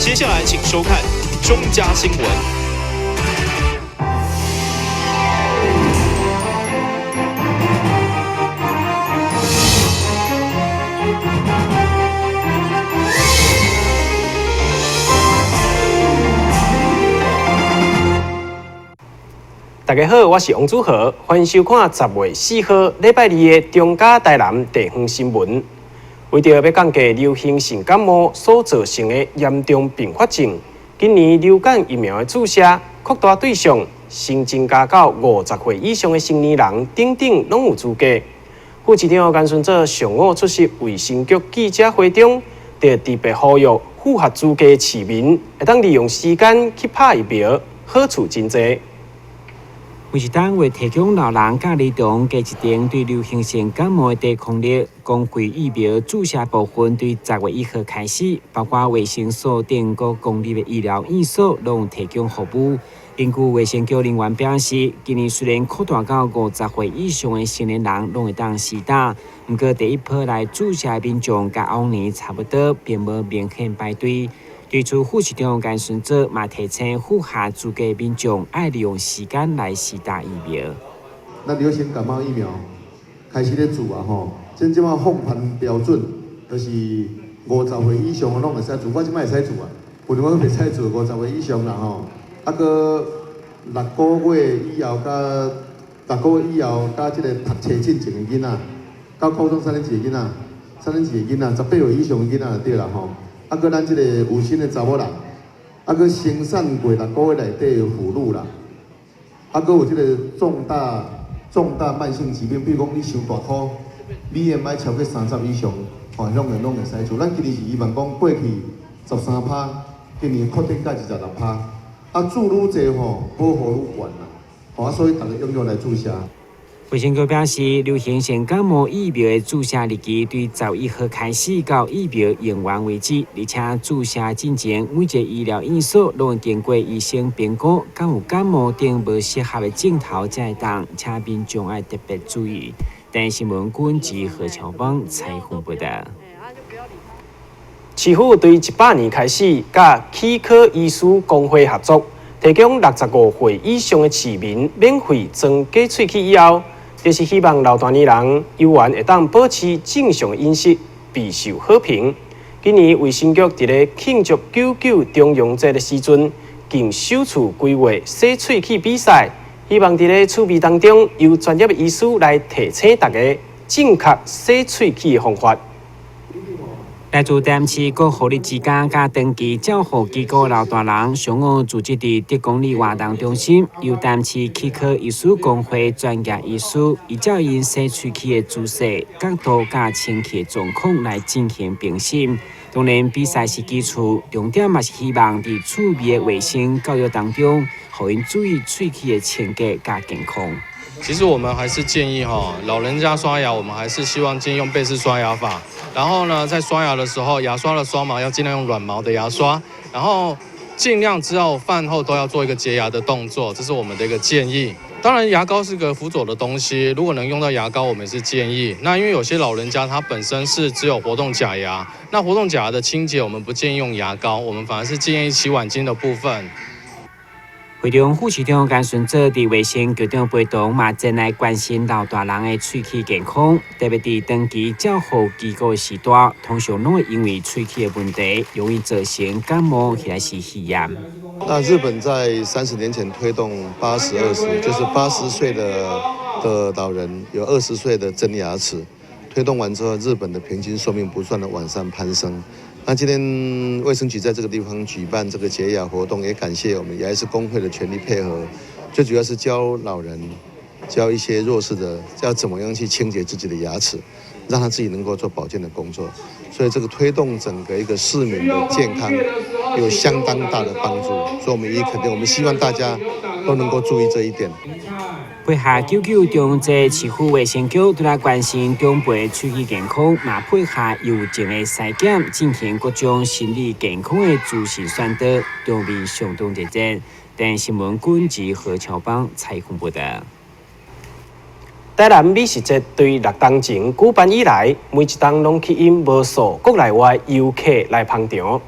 接下來請收看中嘉新聞。大家好，我是王祖豪，歡迎收看10月4號禮拜二的中嘉台南地方新聞。為著欲降低流行性感冒所造成的嚴重併發症，今年流感疫苗的注射擴大對象，新增加到50歲以上的成年人等等，攏有資格。副市長顏順祖上午出席衛生局記者會中，就特別呼籲符合資格的市民，會當利用時間去拍疫苗，好處真濟。衛生單位提供老人佮兒童加一成對流行性感冒的抵抗力，公費疫苗注射部分對10月1號開始，包括衛生所等各公立的醫療院所攏有提供服務。根據衛生局人員表示，今年雖然擴大到50歲以上的成年人攏會當施打，毋過第一波來注射的民眾佮往年差不多，並無明顯排隊。對此，副市長顏順祖嘛提醒符合資格民眾愛利用時間來施打疫苗。咱流行感冒疫苗開始咧注啊吼，這這擺放寬標準，就是50歲以上的攏會使注，我這擺會使注啊，有陣我袂使注50歲以上啦吼，啊閣六個月以後佮六個月以後佮這個讀冊進前的囡仔，到高中三年級的囡仔，三年級的囡仔，18歲以上的囡仔就對啦吼。啊，閣咱這個有身的查某人，啊，閣生產過六個月內底的婦女啦，啊，閣有這個重大慢性疾病，比如講你傷大箍，BMI 超過30以上，吼，攏會使注。咱今年是希望講過去13趴，今年擴展到26趴。啊，注愈濟吼，保護愈懸啦，吼，啊，所以逐家踴躍來注射。衛生局表示，流行性感冒疫苗的注射日期對10月1號開始到疫苗用完為止，而且注射進前，每一個醫療院所攏會經過醫生評估，敢有感冒等無適合的症頭才會當，請民眾愛特別注意。台視新聞軍記何喬邦採訪報道。市府對100年開始，佮齒科醫師公會合作，提供65歲以上的市民免費裝假喙齒以後，就是希望老大年人猶原會當保持正常飲食，備受好評。今年衛生局佇咧慶祝九九重陽節的時陣，更首次規劃洗喙齒比賽，希望佇咧趣味當中，由專業的醫師來提醒大家正確洗喙齒的方法。來自台南市各護理之家佮長期照護機構老大人，上午組織佇德公里活動中心，由台南市齒科醫師公會專業醫師，依照𪜶洗喙齒的姿勢、角度佮清氣狀況來進行評審。當然，比賽是基礎，重點嘛是希望佇趣味的衛生教育當中，予𪜶注意喙齒的清潔佮健康。其實我們還是建議哈，老人家刷牙，我們還是希望建議用貝氏刷牙法。然後呢，在刷牙的時候，牙刷的刷毛要盡量用軟毛的牙刷，然後盡量之後飯後都要做一個潔牙的動作，這是我們的一個建議。當然，牙膏是個輔佐的東西，如果能用到牙膏，我們也是建議。那因為有些老人家他本身是只有活動假牙，那活動假牙的清潔，我們不建議用牙膏，我們反而是建議洗碗巾的部分。會中副市長顏順祖佇衛生局長陪同嘛，前來關心老大人的喙齒健康，特別佇長期照護機構的時代，通常攏會因為喙齒的問題，容易造成感冒或者是肺炎。那日本在30年前推動80-20，就是80歲的老人有20歲的真牙齒，推動完之後，日本的平均壽命不斷的往上攀升。那今天衛生局在這個地方舉辦這個潔牙活動，也感謝我們牙醫師公會的全力配合。最主要是教老人，教一些弱勢的，要怎麼樣去清潔自己的牙齒，讓他自己能夠做保健的工作。所以這個推動整個一個市民的健康有相當大的幫助。所以我們也肯定，我們希望大家都能夠注意這一點。配合九九重陽節，市府衛生局除來關心長輩喙齒健康，嘛配合郵政的篩檢，進行各種心理健康的資訊宣導，場面相當熱烈。電視新聞軍記何喬邦採訪報道。台南美食節對6冬前舉辦以來，每一冬攏吸引無數國內外遊客來捧場。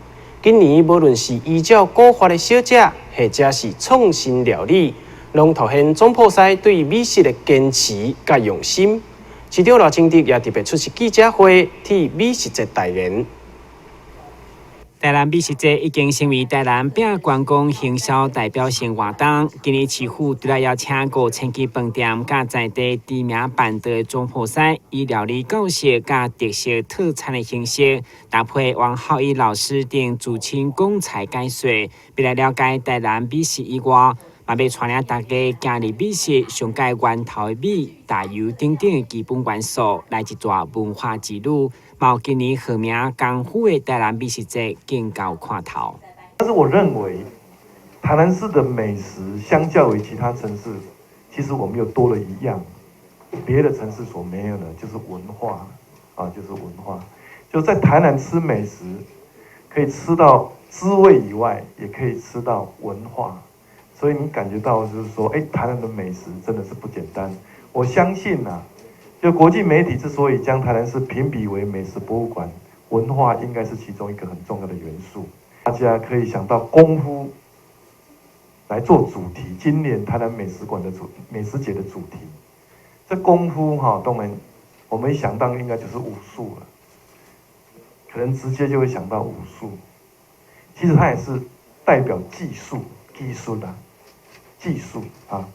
今年無論是依照古法的小食，或者是創新料理，攏凸顯總鋪師對美食的堅持佮用心。市長賴清德也特別出席記者會，替美食節代言。台南美食節已經成為台南拼觀光行銷代表性活動。今年市府除了邀請5000間飯店佮在地知名辦桌的總鋪師，以料理教學佮特色套餐的形式，搭配王浩一老師等資深講菜解說，欲來了解台南美食以外，嘛欲帶領大家行入美食上蓋源頭的米、大油等等的基本元素，來一逝文化之旅。嘛予今年號名功夫的台南美食節更有看頭。但是我認為，台南市的美食相較於其他城市，其實我們又多了一樣，別的城市所沒有的，就是文化啊，就是文化。就在台南吃美食，可以吃到滋味以外，也可以吃到文化。所以你感覺到就是說，哎，台南的美食真的是不簡單。我相信啊，就國際媒體之所以將台南市評比為美食博物館，文化應該是其中一個很重要的元素。大家可以想到功夫來做主題，今年台南美食館的主美食節的主題，這功夫哈，當然我們一想到應該就是武術了，可能直接就會想到武術。其實它也是代表技術、技術的技術啊，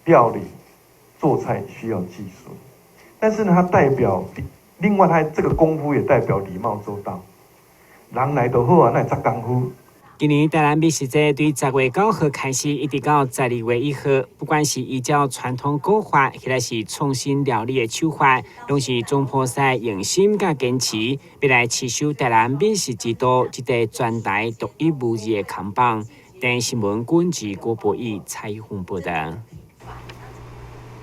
料理做菜需要技術。但是呢，它代表另外，它這個功夫也代表禮貌周到。人來就好啊，哪會這功夫？今年台南美食節對10月9號開始，一直到12月1號，不管是依照傳統古法，或者是創新料理的手法，攏是總鋪師用心佮堅持，欲來持守台南美食之都這個全台獨一無二的扛棒。電視新聞軍事郭博義採訪報道。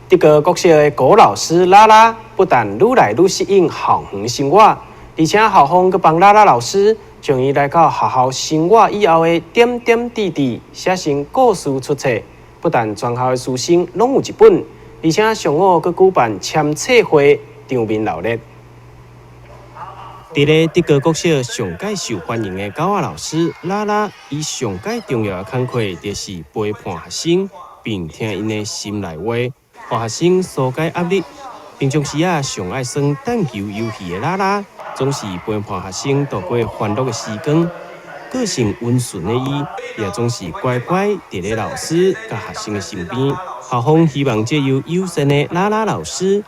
德高國小的狗老師拉拉，不但愈來愈適應校園生活，而且校方閣幫拉拉老師將伊來到學校生活以後的點點滴滴寫成故事出冊。不但全校的師生攏有一本，而且上午閣舉辦簽冊會，場面鬧熱。佇咧德高國小上蓋受歡迎的狗仔老師拉拉，伊上蓋重要的工課就是陪伴學生，並聽𪜶的心內話，予學生紓解壓力。平常時啊，上愛耍彈球遊戲的拉拉，總是陪伴學生度過歡樂的時光。個性溫順的伊，也總是乖乖佇咧老師佮學生的身邊。校方希望藉由友善的拉拉老師，予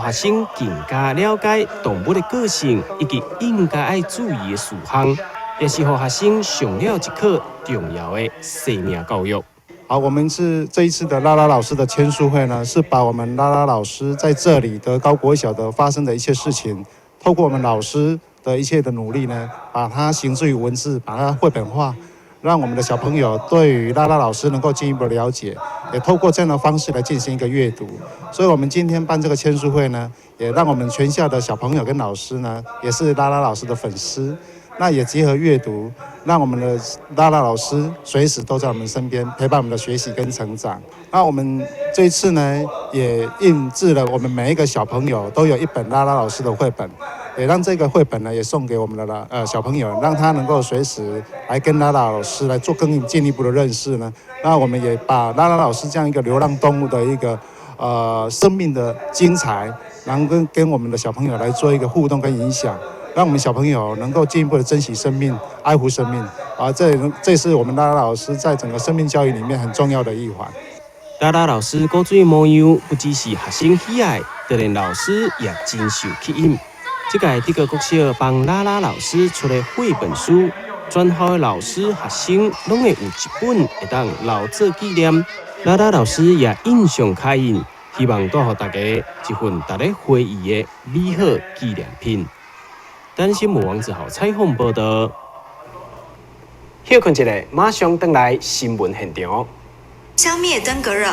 學生更加了解動物的個性以及應該愛注意的事項，也是予學生上了一課重要的生命教育。好，我們是這一次的拉拉老師的簽書會呢，是把我們拉拉老師在這裡德高國小的發生的一切事情，透過我們老師的一切的努力呢，把它形諸於文字，把它繪本化，讓我們的小朋友對於拉拉老師能夠進一步的了解，也透過這樣的方式來進行一個閱讀。所以，我們今天辦這個簽書會呢，也讓我們全校的小朋友跟老師呢，也是拉拉老師的粉絲。那也結合閱讀，讓我們的拉拉老師隨時都在我們身邊，陪伴我們的學習跟成長。那我們這一次呢，也印製了我們每一個小朋友都有一本拉拉老師的繪本，也讓這個繪本呢，也送給我們的小朋友，讓他能夠隨時來跟拉拉老師來做更進一步的認識呢。那我們也把拉拉老師這樣一個流浪動物的一個生命的精彩，然後跟我們的小朋友來做一個互動跟影響。讓我們小朋友能夠進一步的珍惜生命、愛護生命啊！這是我們拉拉老師在整個生命教育裡面很重要的一環。拉拉老師古錐模樣，不只是學生喜愛，就連老師也真受吸引。這屆德高國小幫拉拉老師出的繪本書，全校的老師、學生攏會有一本，會當留作紀念。拉拉老師也印上腳印，希望帶予大家一份值得回憶的美好紀念品。等新聞王子豪採訪報道。歇睏一下，馬上轉來新聞現場。消滅登革熱，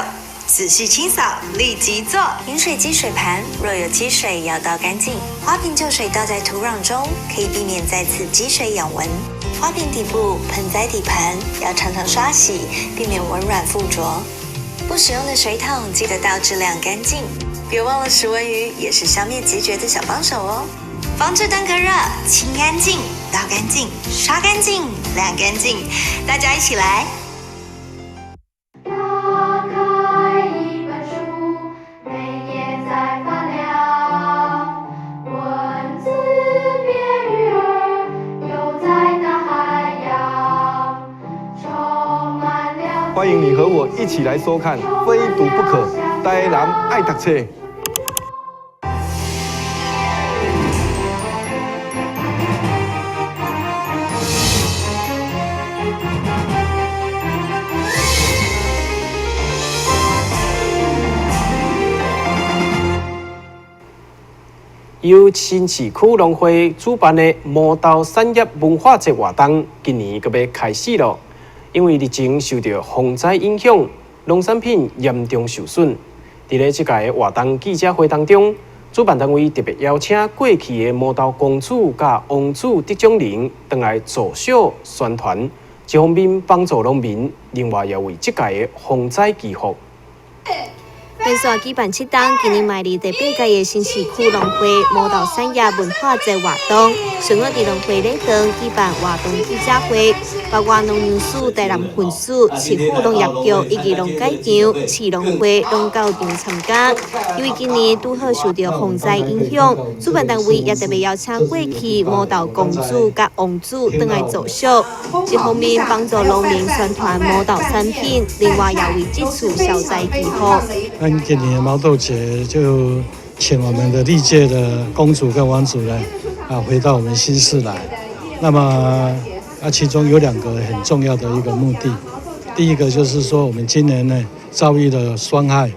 仔細清掃，立即做。飲水機水盤若有積水，要倒乾淨。花瓶舊水倒在土壤中，可以避免再次積水養蚊。花瓶底部、盆栽底盤要常常刷洗，避免蚊卵附着。不使用的水桶記得倒置晾乾淨。別忘了食蚊魚也是消滅孑孓的小幫手哦。防治登革熱，清乾淨，倒乾淨，刷乾淨，晾乾淨，大家一起來。打開一本書，每頁在發亮，文字變魚兒，游在大海洋，充滿了。歡迎你和我一起來收看《非讀不可》，台南愛讀冊。由新市區農會主辦的毛豆產業文化節活動，今年閣欲開始囉。因為日前受著洪災影響，農產品嚴重受損。佇咧這屆活動記者會當中，主辦單位特別邀請過去的毛豆公主佮王子得獎人，轉來助手宣傳，一方面幫助農民，另外也為這屆的洪災祈福。連續舉辦七冬，今年邁入第八屆的新市區農會毛豆產業文化節活動，上午佇農會禮堂舉辦活動記者會，包括農糧署台南分署、市府農業局以及農改場、市農會攏到場參加。因為今年拄好受著洪災影響，主辦單位也特別邀請過去毛豆公主佮王子轉來助手，一方面幫助農民宣傳毛豆產品，另外也為這次消災祈福。今年的毛豆節就請我們的歷屆的公主跟王子呢，回到我們新市來。那麼其中有兩個很重要的一個目的，第一個就是說，我們今年呢遭遇了霜害、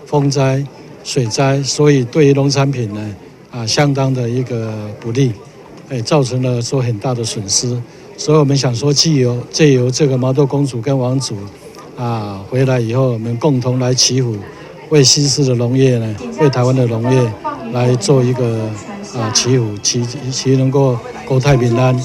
風災、水災，所以對於農產品呢相當的一個不利，造成了說很大的損失。所以我們想說，藉由這個毛豆公主跟王子回來以後，我們共同來祈福。為新市的農業呢，為台灣的農業來做一個祈福，祈能夠國泰民安，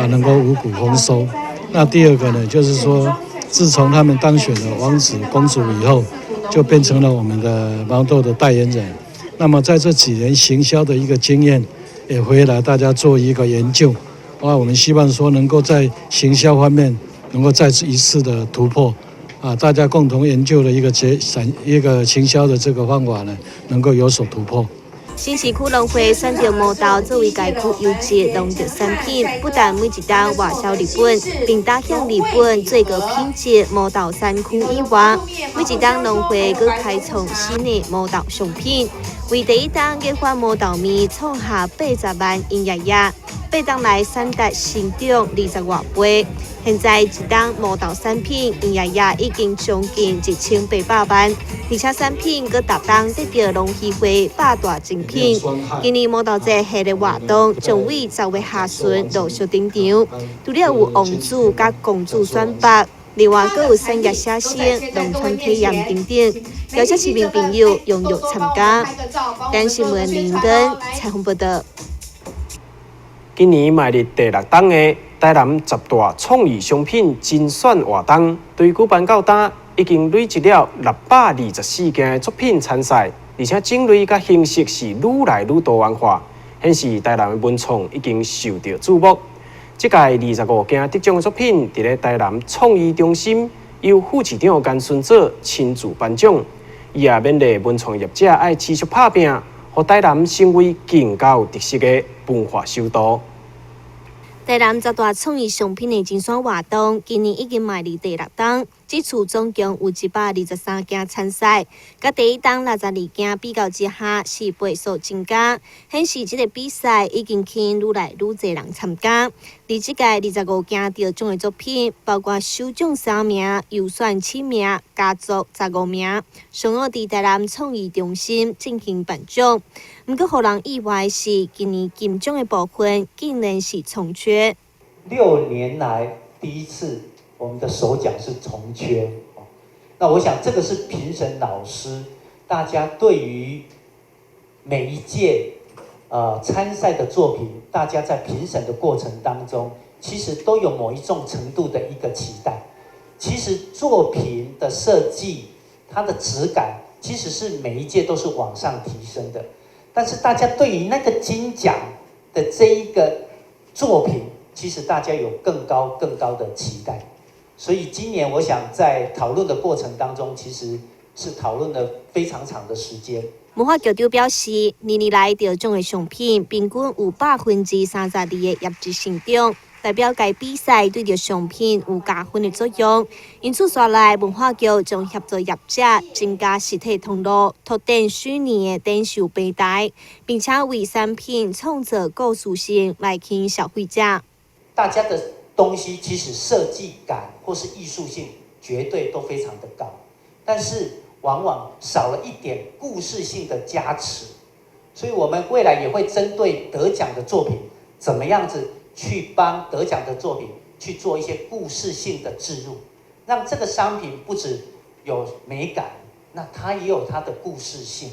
能夠五穀豐收。那第二個呢，就是說，自從他們當選了王子公主以後，就變成了我們的毛豆的代言人。那麼在這幾年行銷的一個經驗，也回來大家做一個研究。我們希望說能夠在行銷方面能夠再次一次的突破。大家共同研究的一個一個行銷的這個方法呢，能夠有所突破。新市區農會選擇毛豆作為該區優質農特產品，不但每一冬外銷日本，並打響日本最高品質毛豆產區以外，每一冬農會閣開創新的毛豆商品，為第一冬研發毛豆麵，創下80萬營業額，8冬來產值成長20外倍。現在一冬毛豆產品營業額已經將近1800萬，而且產品閣逐冬得著農協會百大精品。今年毛豆節系列活動將於10月下旬陸續登場，除了有王子佮公主選拔，另外閣有產業寫生、農村體驗等等，邀請市民朋友踴躍參加。電視新聞林根採訪報導。今年邁入第六冬的台南十大創意商品甄選活動，對舉辦到今，已經累積了624件的作品參賽，而且種類佮形式是愈來愈多元化，顯示台南的文創已經受到注目。這屆25件得獎的作品，佇咧台南創意中心由副市長甘順祖親自頒獎，伊也勉勵文創業者愛持續拍拚，予台南成為更加有特色的文化首都。台南十大創意商品的甄選活動，今年已經邁入第六冬。這次總共有123件參賽，佮第一冬62件比較之下是倍數增加，顯示這個比賽已經吸引愈來愈濟人參加。而這屆25件得獎的作品，包括首獎3名、優選7名、佳作15名，上午佇台南創意中心進行頒獎。毋過，予人意外的是，今年金獎的部分竟然是從缺。 6年來第一次，我們的首獎是從缺。那我想這個是評審老師大家對於每一屆參賽的作品，大家在評審的過程當中，其實都有某一種程度的一個期待。其實作品的設計，它的質感，其實是每一屆都是往上提升的。但是大家對於那個金獎的這一個作品，其實大家有更高、更高的期待。所以今年我想在討論的過程當中，其實是討論了非常長的時間。文化局長表示，年年來得獎的商品平均有32%的業績成長，代表該比賽對著商品有加分的作用。因此，紲來文化局將協助業者增加實體通路、拓展虛擬的展售平台，並且為產品創造故事性來吸引消費者。大家的東西其實設計感或是藝術性絕對都非常的高，但是往往少了一點故事性的加持，所以我們未來也會針對得獎的作品，怎麼樣子去幫得獎的作品去做一些故事性的置入，讓這個商品不只有美感，那它也有它的故事性。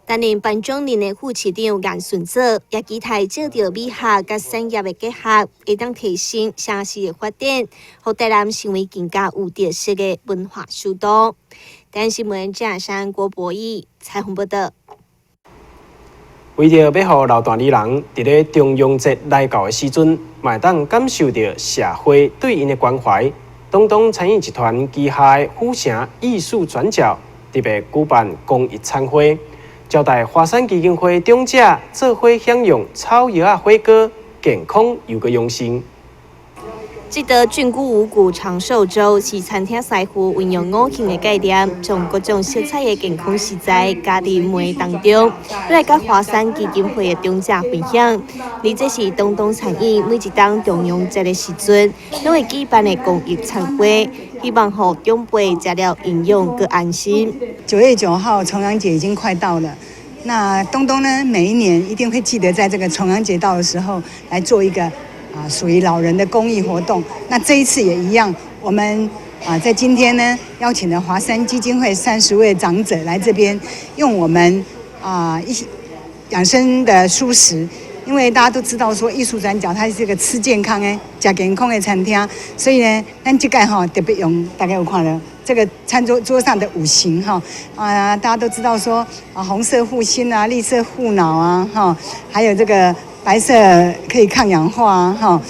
擔任頒獎人的副市長顏順祖也期待藉著美學佮產業的結合，會當提升城市的發展，予台南成為更加有特色的文化首都。台南新聞鄭山郭博義採訪報道。為著欲予老大年人佇咧重陽節來到的時陣，嘛會當感受著社會對𪜶的關懷，東東餐飲集團旗下的府城藝術轉角特別舉辦公益餐會，招待華山基金會長者做伙享用草藥仔火鍋，健康又閣養生。這道菌菇五穀長壽粥是餐廳師傅運用五行的概念，將各種色彩的健康食材加佇糜當中，來佮華山基金會的長者分享。而這是東東餐飲每一冬重陽節的時陣，攏會舉辦的公益餐會，希望予長輩食了營養閣安心。9月9號重陽節已經快到了，那東東呢，每一年一定會記得在這個重陽節到的時候來做一個屬於老人的公益活動。那這一次也一樣，我們在今天呢，邀請了華山基金會30位長者來這邊，用我們一些養生的蔬食，因為大家都知道說藝術轉角它是一個吃健康的、食健康的餐廳，所以呢，咱這屆吼特別用大家有看著這個餐桌桌上的五行哈啊，大家都知道說紅色護心啊，綠色護腦啊哈，還有這個白色可以抗氧化啊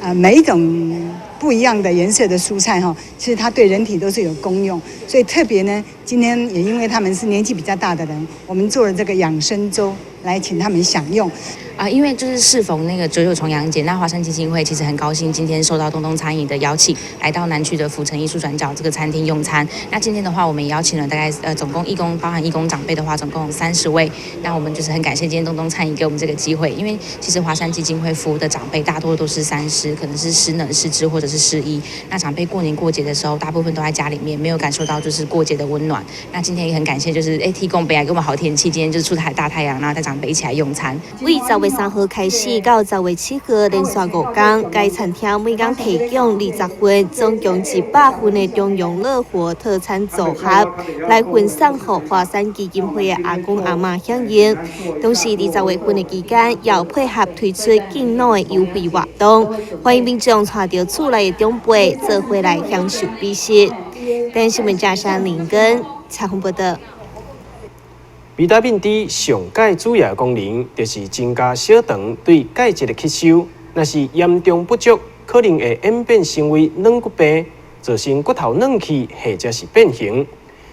哈，每一種不一樣的顏色的蔬菜哈，其實它對人體都是有功用，所以特別呢，今天也因為他們是年紀比較大的人，我們做了這個養生粥來請他們享用。啊，因為就是適逢那個九九重陽節，那華山基金會其實很高興今天受到東東餐飲的邀請，來到南區的府城藝術轉角這個餐廳用餐。那今天的話，我們也邀請了大概總共義工，包含義工長輩的話，總共30位。那我們就是很感謝今天東東餐飲給我們這個機會，因為其實華山基金會服務的長輩大多都是三失，可能是失能、失智或者是失醫。那長輩過年過節的時候，大部分都在家裡面，沒有感受到就是過節的溫暖。那今天也很感謝，就是天公伯給我們好天氣，今天就是出太大太陽，然後帶長輩一起來用餐。為10月3號開始到10月7號連續5天，該餐廳每工提供20份，總共100份的重陽樂活特餐組合，來分送予華山基金會的阿公阿嬤享用。同時，佇10月份的期間，也有配合推出敬老的優惠活動，歡迎民眾帶著厝內的長輩做伙來享受美食。台南新聞嘉山林根採訪報道。維他命 D 上蓋主要的功能，就是增加小腸對鈣質的吸收。若是嚴重不足，可能會演變成為軟骨病，造成骨頭軟去或者是變形。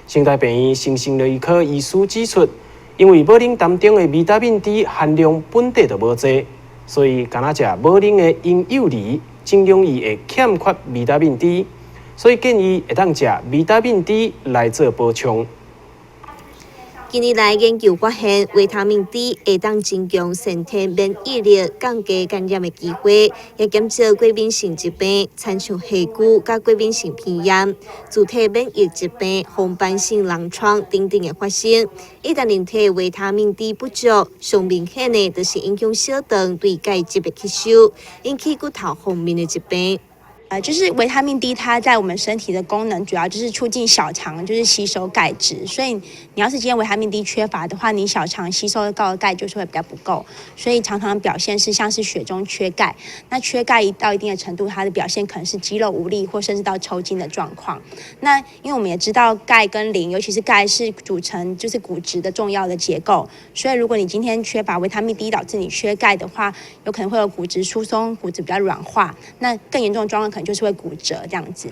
成大病院精神內科醫師指出，因為母奶當中的維他命 D 含量本底就無濟，所以干焦食母奶的嬰幼兒真容易會欠缺維他命 D，所以建議會當食維他命 D 來做補充。近年來研究發現，維他命 D 會當增強身體免疫力，降低感染的機會，也減少過敏性疾病，親像血瘀佮過敏性皮炎、自體免疫疾病、紅斑性狼瘡等等的發生。一旦人體維他命 D 不足，上明顯的就是影響小腸對鈣質的吸收，引起骨頭方面的疾病。就是維他命 D，它在我們身體的功能主要就是促進小腸，就是吸收鈣質。所以你要是今天維他命 D 缺乏的話，你小腸吸收到的鈣就是會比較不夠，所以常常表現是像是血中缺鈣。那缺鈣到一定的程度，它的表現可能是肌肉無力或甚至到抽筋的狀況。那因為我們也知道鈣跟磷，尤其是鈣是組成就是骨質的重要的結構，所以如果你今天缺乏維他命 D 導致你缺鈣的話，有可能會有骨質疏鬆、骨質比較軟化。那更嚴重的狀況可能就是會骨折這樣子。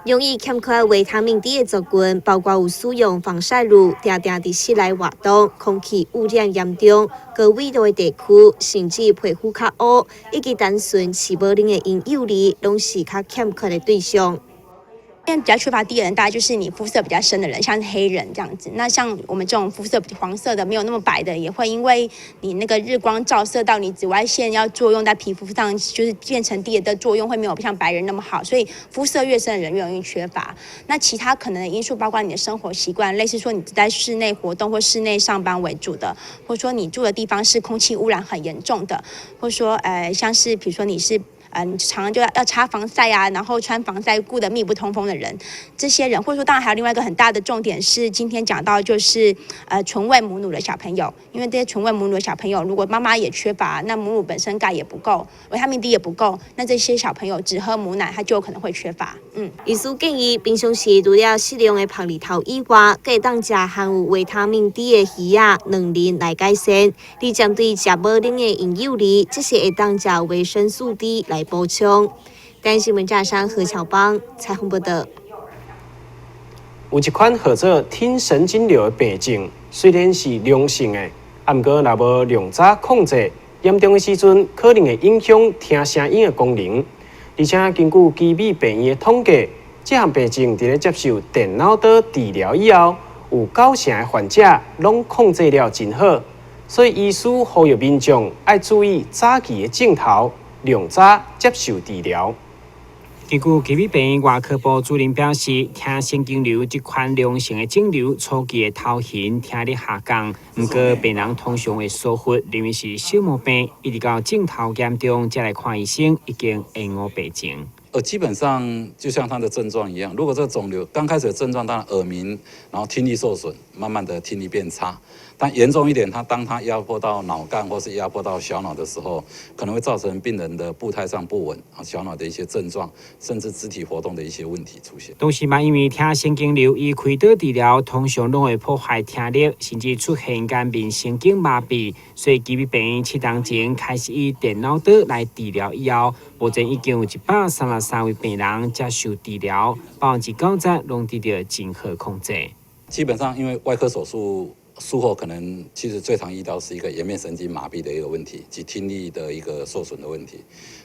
容易欠缺維他命 D 的族群，包括有使用防曬乳、定定佇室內活動、空氣污染嚴重、高緯度的地區，甚至皮膚較烏，以及單純飼母奶的嬰幼兒，攏是較欠缺的對象。現在比較缺乏 D 的人，大概就是你膚色比較深的人，像是黑人這樣子。那像我們這種膚色黃色的，沒有那麼白的，也會因為你那個日光照射到你紫外線要作用在皮膚上，就是變成 D 的作用會沒有像白人那麼好。所以膚色越深的人越容易缺乏。那其他可能的因素包括你的生活習慣，類似說你在室內活動或室內上班為主的，或者說你住的地方是空氣污染很嚴重的，或者說像是比如說你是。常常就要擦防曬啊，然後穿防曬褲的密不通風的人，這些人，或者說當然還有另外一個很大的重點是，今天講到就是純餵母乳的小朋友，因為這些純餵母乳的小朋友，如果媽媽也缺乏，那母乳本身鈣也不夠，維他命 D 也不夠，那這些小朋友只喝母奶，他就有可能會缺乏。醫師建議，平常時除了適量的曬日頭以外，閣會當食含有維他命 D 的魚仔、卵磷來改善。而針對食母奶的嬰幼兒，則是會當食維生素 D 來補充。台視新聞記者何巧邦採訪報道。有一款號做聽神經瘤的病症，雖然是良性的，毋過若無量早控制，嚴重的時陣可能會影響聽聲音的功能。而且根據奇美病院的統計，這項病症佇咧接受電腦刀治療以後，有90%的患者攏控制了真好。所以醫師呼籲民眾愛注意早期的症頭，量早接受治療。根據奇美病院外科部主任表示，聽神經瘤這款良性的腫瘤，初期會頭暈、聽力下降，毋過病人通常會疏忽，認為是小毛病，一直到症頭嚴重才來看醫生，已經延誤病情。基本上就像它的症狀一樣，如果這個腫瘤剛開始的症狀，當然耳鳴，然後聽力受損，慢慢的聽力變差。但嚴重一點，當它壓迫到腦幹或是壓迫到小腦的時候，可能會造成病人的步態上不穩啊，小腦的一些症狀，甚至肢體活動的一些問題出現。同時嘛，因為聽神經瘤伊開刀治療，通常攏會破壞聽力，甚至出現顏面神經麻痹，所以奇美病院7年前開始以電腦刀來治療以後，目前已經有133位病人接受治療，90%攏得到真好控制。基本上，因為外科手術術後可能其實最常遇到是一個顏面神經麻痹的一個問題及聽力的一個受損的問題，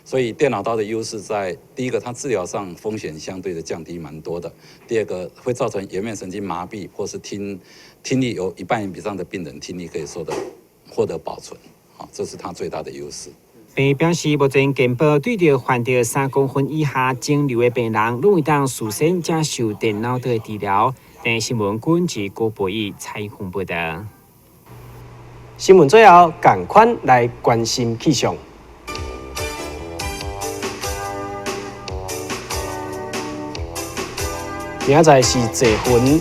所以電腦刀的優勢在第一個，它治療上風險相對的降低蠻多的；第二個，會造成顏面神經麻痹或是聽力有一半以上的病人聽力可以獲得保存，好，這是它最大的優勢。病院表示，目前健保對著患著3公分以下腫瘤的病人，攏會當事先接受電腦刀的治療。電視新聞軍是郭博義採訪報道。新聞最後，趕快來關心氣象。明仔載是濟雲，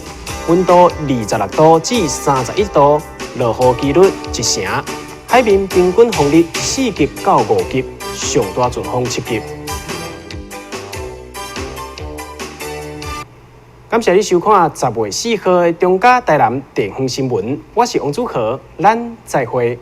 溫度26度至31度，落雨幾率1成。海面平均風力4級到5級，上大陣風7級。感謝你收看10月4號的中嘉台南地方新聞，我是王祖豪，咱再會。